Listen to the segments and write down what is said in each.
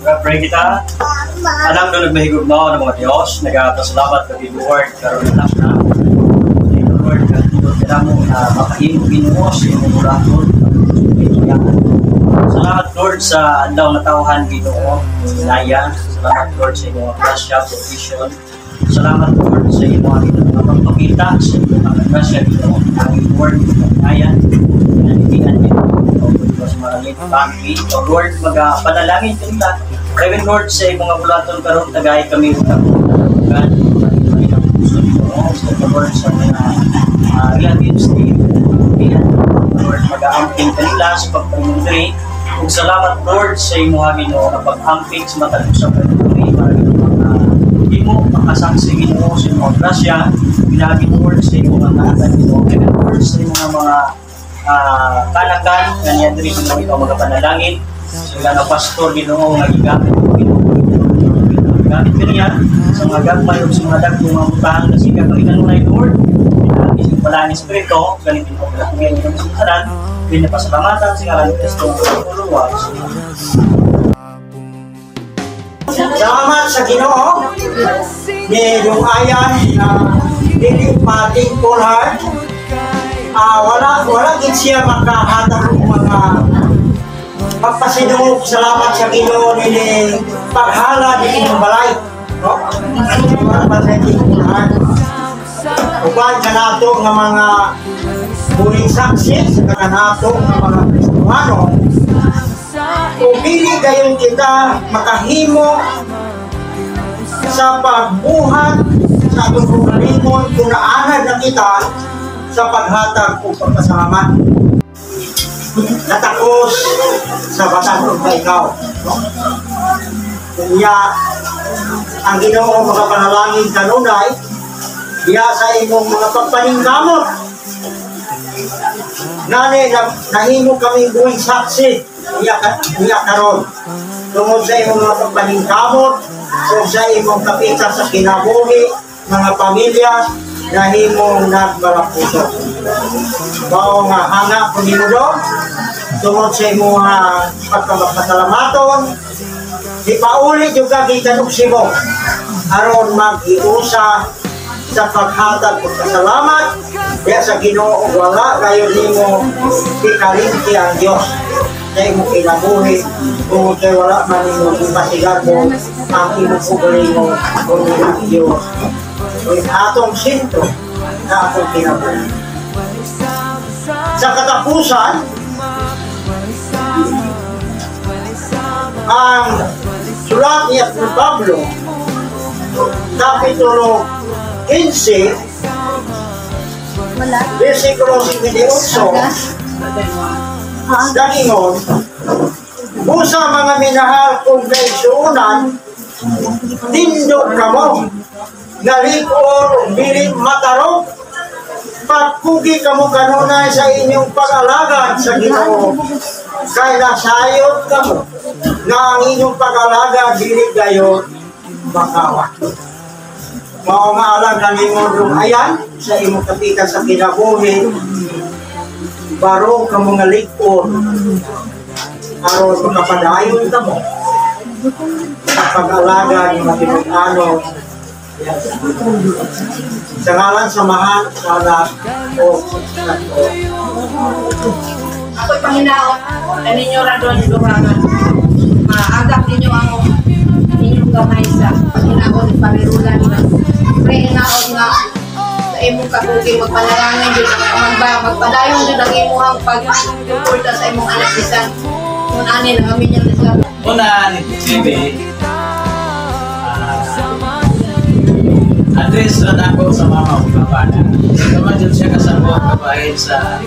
Pray kita. Alam na nagmahigugmao ng mga Diyos, nagapasalamat kami, Lord, karon na na. Lord, katulad ka mo na makahimo, Ginoo, sa imong bulaton. Salamat, Lord, sa adlaw nga tawhan, Ginoo, Naya. Salamat, Lord, sa imong grasya, provision. Salamat, Lord, sa imong, Ginoo, nga pagpakita sa imong mga grasya, Ginoo. Ang Lord, Naya, nanitian, Ginoo, sa mga family. O Lord, magapanalangin kanila. Kaya, Lord, sa imong mga bulaton karon, tagay kami ug katugan puso, Ginoo, sa Lord, sa mga relatives ni Ian. Lord, mag-aamping kanila sa pagpangundri. Ug salamat, Lord, sa imong, Ginoo, nga pag-amping sa matag usa ka diri para mga imo makasaksi, Ginoo, sa imong grasya pinaagi, Lord, sa imong mga kaatan, Ginoo. Kaya, Lord, sa imong mga kanakan nga niya diri, Ginoo, ikaw magapanalangin sila nga pastor, Ginoo, nga gigamit mo, Ginoo, gamit kaniya sa mga gagmay ug sa mga dagko nga butang na siga kami kanunay, Lord, pinaagi sa balaan Espiritu galing, Ginoo, ngayon kami sa tanan pinapasalamatan sa ngalan ni Kristo ang Puluwas. Salamat sa Ginoo ni yung ayan na dili pa-thankful heart. Wala gid siya makahatag og mga pagpasidungog salamat sa Ginoo ni paghala ni inyong balay. No? Wala pa sa thankful heart. Uban kanato nga mga buhing saksi sa kanato nga mga Kristohano, kung dili gayon kita makahimo sa pagbuhat sa atong kaugalingon kung naanad na kita sa paghatag o pagpasalamat. Natakos sa batang ug ikaw. No? Kunya ang Ginoo makapanalangin kanunay diya sa imong mga pagpaningkamot. Nani na, nahimo kaming buhing saksi niya karon tungod sa imong mga pagpaningkamot ug sa imong kapita sa kinabuhi mga pamilya, nahimong nagmalapuso. Mao nga hanga ko nimo do tungod sa imong mga pagkamapasalamaton, ipauli jud ka gikan og Cebu aron mag-iusa sa paghatag og pasalamat diya sa Ginoo. Wala gayon nimo ikalimti ang Dios sa imong kinabuhi tungod kay wala man nimo ipasigarbo ang imong kaugalingon kundi ang Dios ug atong sentro sa atong kinabuhi. Sa katapusan, ang sulat ni Apostol Pablo, Kapitulo 15, versikulo 58, dagingon, "Busa, mga minahal kong kaigsuonan, tindog kamo, nga lig-on ug dili matarog, pagkugi kamo kanunay sa inyong pag-alagad sa Ginoo, kay nasayod kamo nga ang inyong pag-alagad dili gayon makawa." Mao nga alang kanimo ayan sa imong kapitan sa kinabuhi, baro kamo nga lig-on aron makapadayon kamo sa pag-alagad ng mga tinud-anon sa ngalan sa Amahan, sa Anak, o sa Ako'y panginaot kaninyo ra doon durangan. Maagap ninyo ang inyong gamay sa panginaot parirulan nga. Pre hinaot nga sa imong kakugi magpanalangin jud ang magba magpadayon jud ang imong pag-suporta sa imong anak bisan kung ani lang amin niyang sila. Una, ni TV, address na ako sa mama o papa na. Naman dyan siya kasabot kabahin sa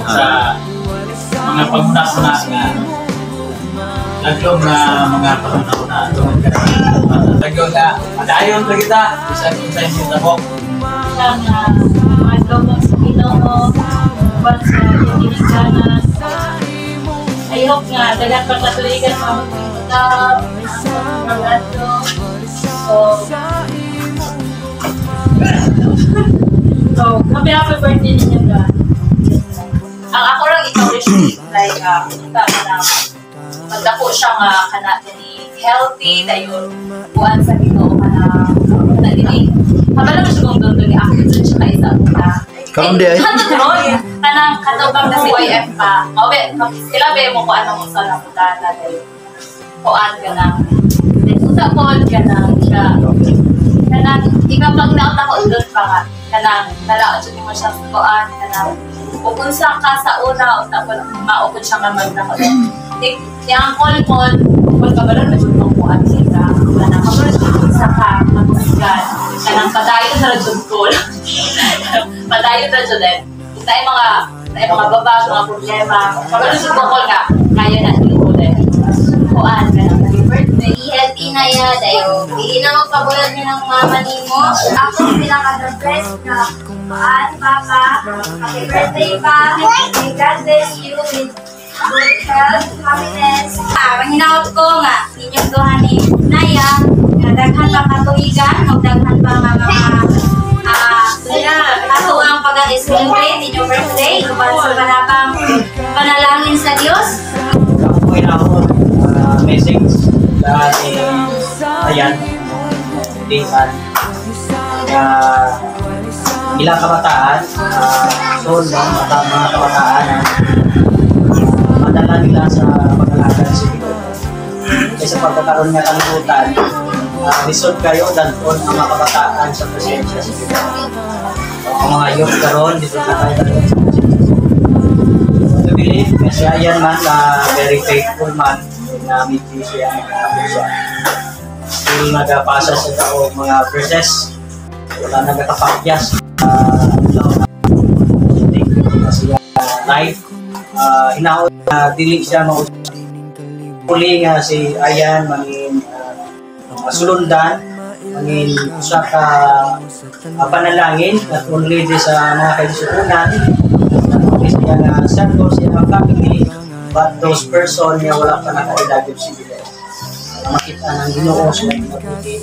mga panguna-una nga laglong na mga panguna-una tungod ka lagyo nga padayon ra kita bisan kung sa imong tabok. Nga mga sa Ginoo uban sa iyang ginikanan. I hope nga daghan pa katuigan maabot ng mga adto. So, happy happy birthday ninyo ka. Ang ako lang ikaw wish, like, kita na Magdako siya nga kana ni healthy dayon kuan sa Ginoo kana na dili kabalo mo siya kung doon ni active jud siya kay sa una. Karon di ay. Karon kanang katong na CYF pa. O be, sila be mo kuan mo sa naputana dayon. Kuan ka na. Then usa pod kanang siya. Kanang ikaw pag naot ako doon pa nga kanang nalaot jud nimo siya sa kuan kanang ug unsa ka sa una unta po maupod siya nga magdako. Di ni uncle pod kung kabalo na jud mo kuan sila kanang kabalo jud unsa ka maghusgan kanang padayon na ra jud ko, padayon ra jud eh. Kung naay mga babag, mga problema, kabalo jud ko nga kaya na nimo din kuan kanang happy birthday. Be healthy na ya, dayo. Dili na magpabulat ni ng mama nimo. Ako pinaka the best na paan, papa. Happy birthday pa. May God bless you with good health, happiness. Ah, manghinaot ko nga inyong duha ni Naya nga daghan pa katuigan, ug daghan pa nga mga ato ang pag-celebrate inyong birthday uban sa panabang panalangin sa Dios. Ako po ako message sa ni ayan Dayman nga ilang kabataan, so no, mga kabataan na madala nila sa pag-alagad sa Ginoo. Kaysa pagkakaroon nga kalibutan, lisod kayo dalhon ang mga kabataan sa presensya sa Ginoo. Ang mga youth karon dito na tayo dalhon sa presensya sa Ginoo. I believe kasi ayan man na very faithful man na medyo siya nagkakapit siya. Still nagapasa sa tao mga verses. Wala nagakapakyas. Thank you na siya life. Hinaot na dili siya maus Uli nga si Ayan mangin sulundan, mangin usa ka panalangin not only di sa mga kaigsuonan, not only siya nga circle siya nga family, but those person nga wala pa nakailagip sa Ginoo. Makita ng Ginoo sila mabuti.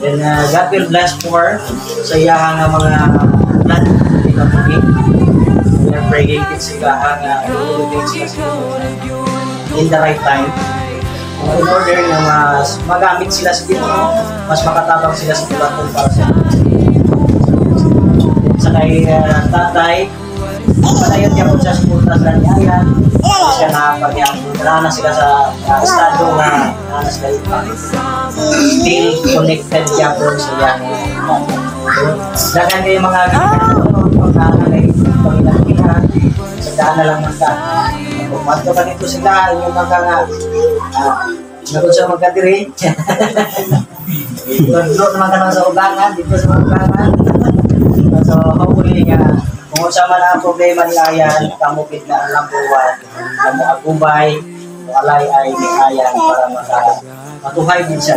Then God will bless more sa iyang nga mga plan kinabuhi. We are praying din sila nga i-elevate sila sa Ginoo in the right time. In order na mas magamit sila sa Ginoo, mas makatabang sila sa buhaton para sa kay tatay, padayon niya po siya suporta sa niya. Siya na pagyapon na sila sa estado nga na sila still connected gyapon sa iyang. Daghan kayo mga pagkaan kay panginakihan sa daan na lang man ka. Kung madto ka dito sila, inyong mga nga nagun sa magkadiri. Tudlo naman ka naman sa ugangan, dito sa ugangan. So, hopefully nga, kung unsa man ang problema ni Ayan, kamupit na ang lambuan, kamo agubay, o alay ay ni Ayan para matuhay din siya.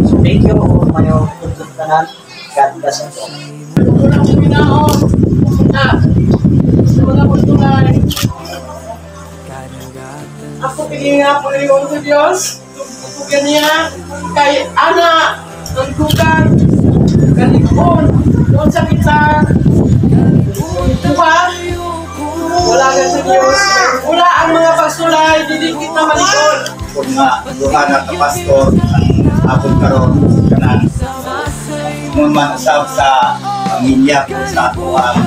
So, thank you, mayo tuntun tanan. God bless us all. Unang hinaot na sa mga kulturan. Ako pilinga po sa Diyos, tutugan niya, kay ana, ang dugang, galikon, doon sa kita, tuwa, wala ka sa Diyos, wala ang mga pagsulay, dili kita malikon. Kung nga duha na ka pastor ang abot karon kanan mo man usab sa pamilya ko sa ato ang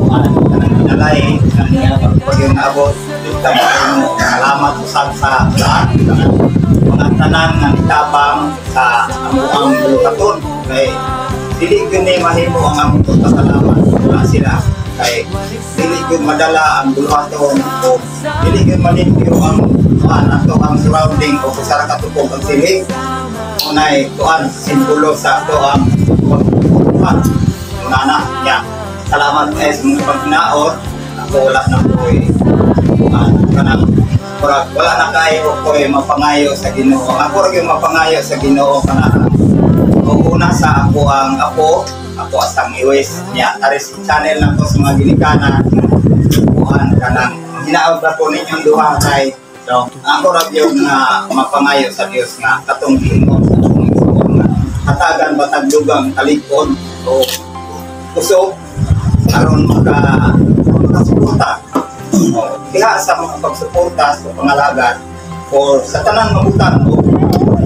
kuan kanang kinalay kanang pag yung naabot dito mo. Salamat usab sa lahat kanang mga tanan nga nitabang sa amuang buluhaton kay dili gyud ni mahimo ang among pagpasalamat wala sila, kay dili gyud madala ang buluhaton o dili gyud malimpyo ang kuan ato ang surrounding o kung sa katupong ang silig unay kuan simbolo sa ato ang pagbuhat una na niya. Salamat kay sa mga pagnaot ako. Wala na ko'y kuan kanang murag wala na kayo ko'y mapangayo sa Ginoo. Ako ra gyud mapangayo sa Ginoo kana o una sa ako ang apo ako asang iwis niya aris channel na ko sa mga ginikanan kuan kanang hinaot ra ko ninyong duha kay so ako ra gyud nga mapangayo sa Dios nga katong giingon sa akong igsoon nga hatagan batag dugang kalig-on o kusog aron maka makasuporta. Diha sa mga pagsuporta sa pangalagad or sa tanan mabutang o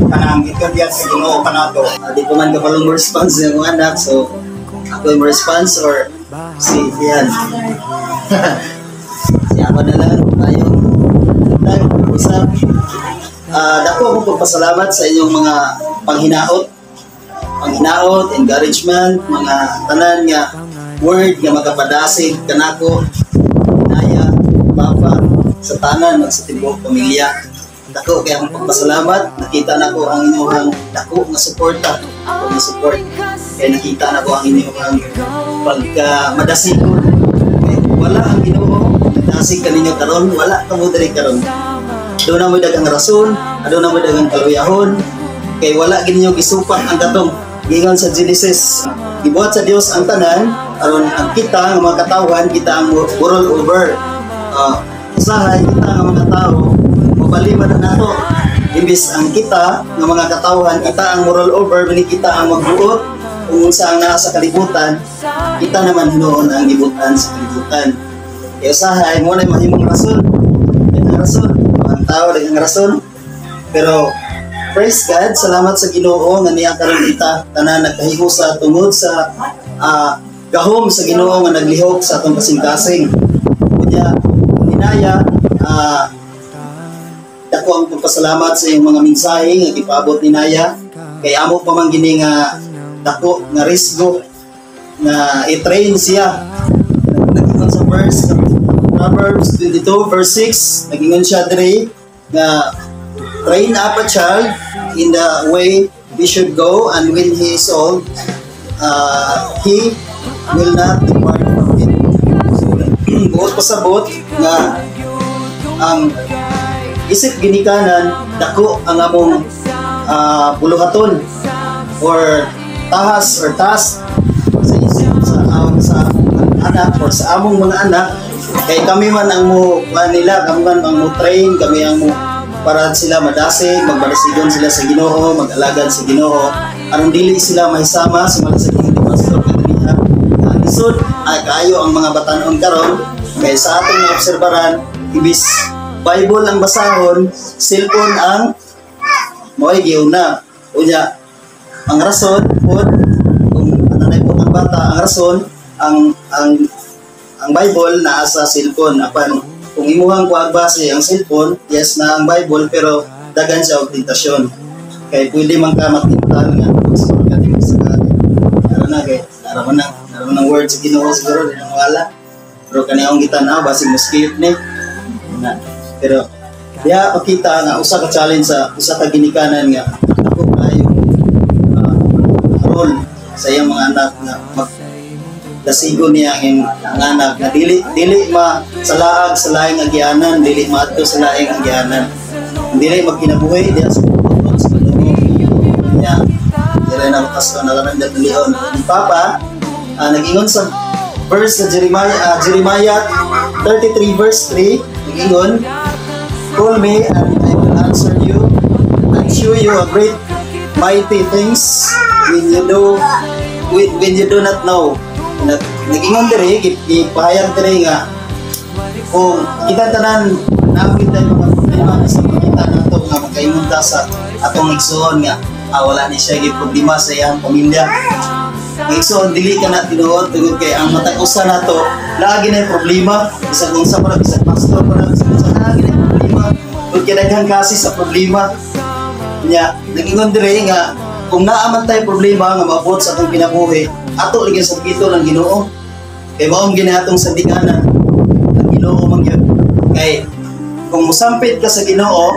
kanang gitudyan sa Ginoo kanato. Di ko man kabalong mo response ng mga anak, so ako yung response or si Ian. Si ako na lang tayo. Isa, dako akong pagpasalamat sa inyong mga panghinaot, panghinaot, encouragement, mga tanan nga word nga makapadasig kanako, inaya, papa, sa tanan at sa tibuok pamilya. Dako kay akong pagpasalamat, nakita nako ang inyong dako nga suporta, dako nga support. Kaya nakita nako ang inyong pagka madasigon. Kay wala ang Ginoo, nadasig kaninyo karon, wala kamo diri karon. Doon na mo daghang rason, doon na mo daghang kaluyahon, kay wala gininyo gisupak ang katong giingon sa Genesis. Gibuhat sa Dios ang tanan aron ang kita nga mga katawhan, kita ang roll over. Usahay kita nga mga tao mabaliman na nato. Imbis ang kita nga mga katawhan, kita ang moral over, bini kita ang magbuot kung unsa ang naa sa kalibutan, kita naman hinuon ang gibutan sa kalibutan. Kaya usahay mo na mahimong rason. Daghang rason, ang tao daghang rason. Pero praise God, salamat sa Ginoo nga niya karon kita tanan nagkahiusa tungod sa gahom sa Ginoo nga naglihok sa atong kasing-kasing. Unya hinaya, dako ang pagpasalamat sa iyong mga mensahe nga gipaabot ni Naya kay amo pa man gini nga dako nga risgo nga i-train siya. Nag-ingon sa verse Proverbs 22 verse 6, nag-ingon siya diri nga train up a child in the way he should go, and when he is old, he will not depart from it. So, buot pasabot nga ang isip ginikanan, dako ang among buluhaton or tahas or task sa isip sa anak or sa among mga anak, kay kami man ang mo kuan nila, kami man ang mo train, kami ang mo para sila madasig, magmadasigon sila sa Ginoo, mag-alagad sa Ginoo aron dili sila mahisama sumala sa Ginoo ni Pastor kadaniha. Ang lisod ay kaayo ang mga batanon karon kay sa atong naobserbaran, ibis Bible ang basahon, cellphone ang mo'y giuna. Unya, ang rason pod kung ano na po ang bata, ang rason ang Bible naa sa cellphone, apan kung imuhang kuag base ang cellphone, yes na ang Bible, pero dagan siya og tentasyon. Kay pwede man ka matintal nga sa ka na kay naraman ng word sa Ginoo siguro di na mawala. Pero kani akong gitan-aw basig mo skip ni. Na. Pero diha makita nga usa ka challenge sa usa ka ginikanan nga ako kayo role sa iyang mga anak nga magdasigo niya ang mga anak nga dili dili ma salaag sa laing agianan, dili maadto sa laing agianan, dili magkinabuhi diha sa pagtuon sa Ginoo niya. Dili na makasto na lang ang ni Papa. Nag-ingon sa verse sa Jeremiah, Jeremiah 33 verse 3, nag-ingon, "Call me and I will answer you and show you a great mighty things when you do not know." Nag-ingon diri, gipahayag diri nga kung kita tanan naapit tayo mga problema sa makita nato nga makaingon ta sa atong igsuon nga wala ni siya gi problema sa iyang pamilya. Ang igsuon, dili ka na tinuod tungod kay ang matag usa nato lagi na problema, bisag unsa pa na, bisag pastor pa na, bisag unsa, lagi na problema. Tungod kay daghan kasi sa problema. Nya, nag-ingon diri nga kung naa man tay problema nga maabot sa atong kinabuhi, ato lagi sa kito ng Ginoo. Kay mao ang ginatong sandikanan ang Ginoo man gyud. Kay kung mosampit ka sa Ginoo,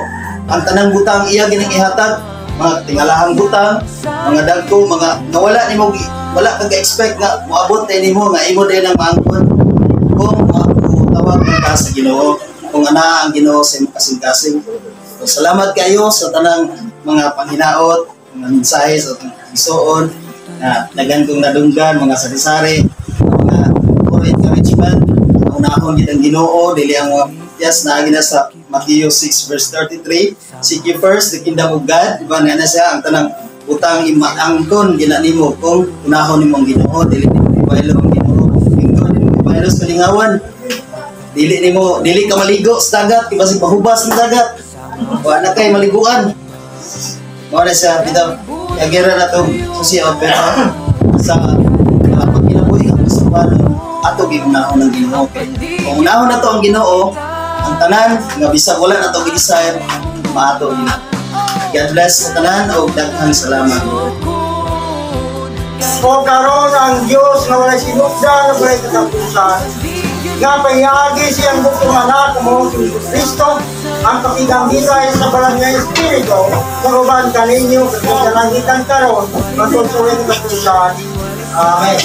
ang tanang butang iya ginang ihatag, mga tingalahang butang, mga dagko, mga nawala nimo, wala ka ga-expect nga moabot na nimo nga imo din ang maangkon kung tawag ka sa Ginoo, kung ana ang Ginoo sa imong kasing-kasing. So, salamat kayo sa tanang mga panghinaot, mga mensahe sa atong igsuon na daghan kong nadunggan, mga sari-sari, mga puro encouragement, unahon gid ang Ginoo, dili ang mga yes, naagi na sa Matthew 6 verse 33, "Seek ye first the kingdom of God," di ba na siya ang tanang utang imaangkon gina nimo kung unahon nimo ang Ginoo, dili nimo ibaylo ang Ginoo. Ingkon nimo ibaylo sa kalingawan. Dili nimo, dili ka maligo sa dagat, kay basig mahubas ng dagat. Wa na kay maliguan. Mao na siya bitaw yagira na tong susiya, pero sa pagkinabuhi nga Kristohano, ato giunahon ang Ginoo. Kung unahon nato ang Ginoo, ang tanan nga bisag wala nato gi-desire, maato gina. God bless sa tanan og daghang salamat. O karon, ang Dios nga walay sinugdan, nga walay katapusan, nga paniagi sa iyang bugtong anak, mo si Kristo, ang pakigamiray sa banal nga Espiritu, kauban kaninyo kag kalangitan karon, hangtod sa walay katapusan. Amen.